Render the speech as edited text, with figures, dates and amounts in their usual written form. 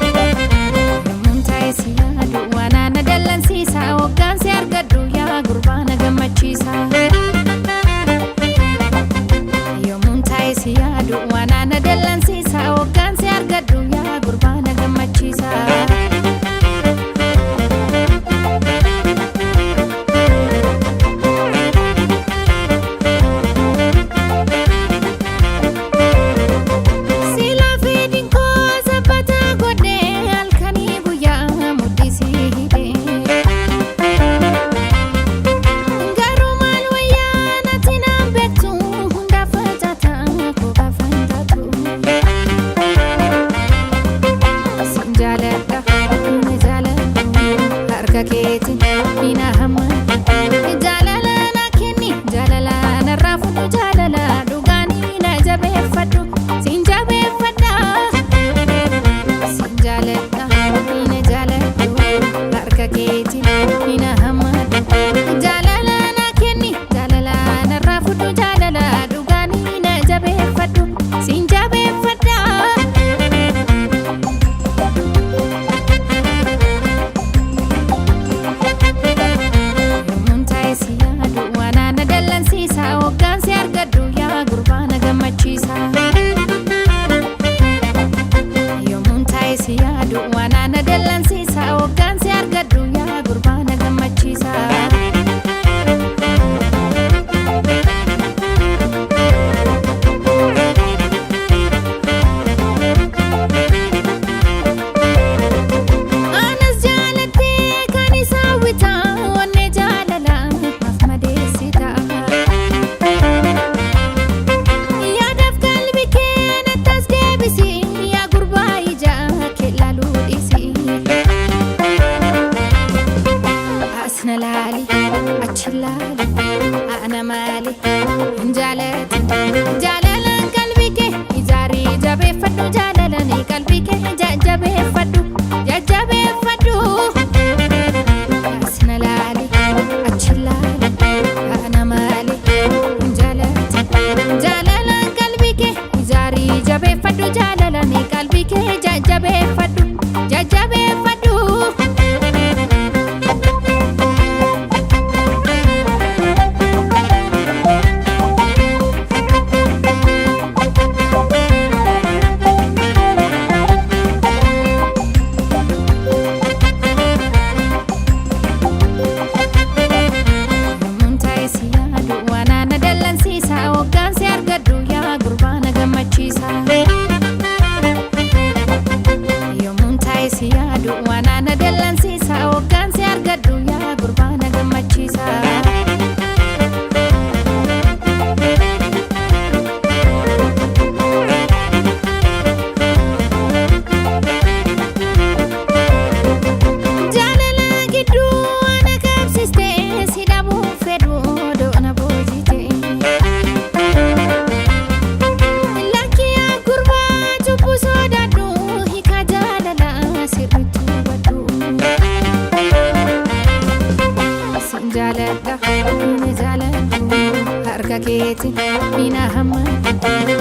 Yommuun taa'ee si yaadu waan ana dallansiisa hoggaan si argadhu yaa gurbaa na gammachiisa. Yommuun taa'ee si yaadu waan ana dallansiisa hoggaan si argadhu yaa gurbaa na gammachiisa. Sila fedhiin koo sabbata godhee halkanii guyyaa mudhisii hidhee. Garuu maal wayyaa natti naan beektu hundaaf facaata koo gaafan taatu. Sin jaaladha na jaaladhu harka keetiin ni hamma. Jaalala na kenni jaalala narraa fudhu jaalala dhugaanii na jabeeffadhu sin jabeeffadha. Sin jaaladha na jaaladhu harka keetiin ni hammadhu. Jaalala na kenni jaalala narraa fudhu jaalala dhugaanii na jabeeffadhu sin jabeeffadha. Yommuun taa'ee si yaadu waan ana dallansiisa hoggaan si argadhu yaa gurbaa na gammachiisa. Yommuun taa'ee si yaadu waan ana dallansiisa hoggaan si argadhu yaa gurbaa na gammachiisa. Anas jaalattee kan isa hawwitaa onnee jaalalaa maaf madeessita. Yaadaaf qalbii kee natti as deebisi yaa gurbaa ija kee laaluu dhiisi. As na laali achi laali ana maali hin jaalati. Jaalalaan qalbii kee ijaarii jabeeffadhu jaalalaan qalbii kee jajjabeeffadhu jajjabeeffadhu. As na laali achi laali ana maali hin jaalati. Jaalalaan qalbii kee ijaarii jabeeffadhu jaalalaan qalbii kee jajjabeeffadhu jajjabeeffadhu. Yommuun taa'ee si yaadu waan ana dallansiisa hoggaan si argadhu yaa gurbaa na gammachiisa. Yommuun taa'ee si yaadu waan ana dallansiisa hoggaan si argadhu yaa gurbaa na gammachiisa. Jaalala gidduu ana qabsiistee si dhabuu fedhu doona boojite. Lakkiyaa gurbaa cubbuu sodaadhu hiika jaalala sirriitti hubadhu. Sin jaaladha na jaaladhu harka keetiin ni na hammadhu.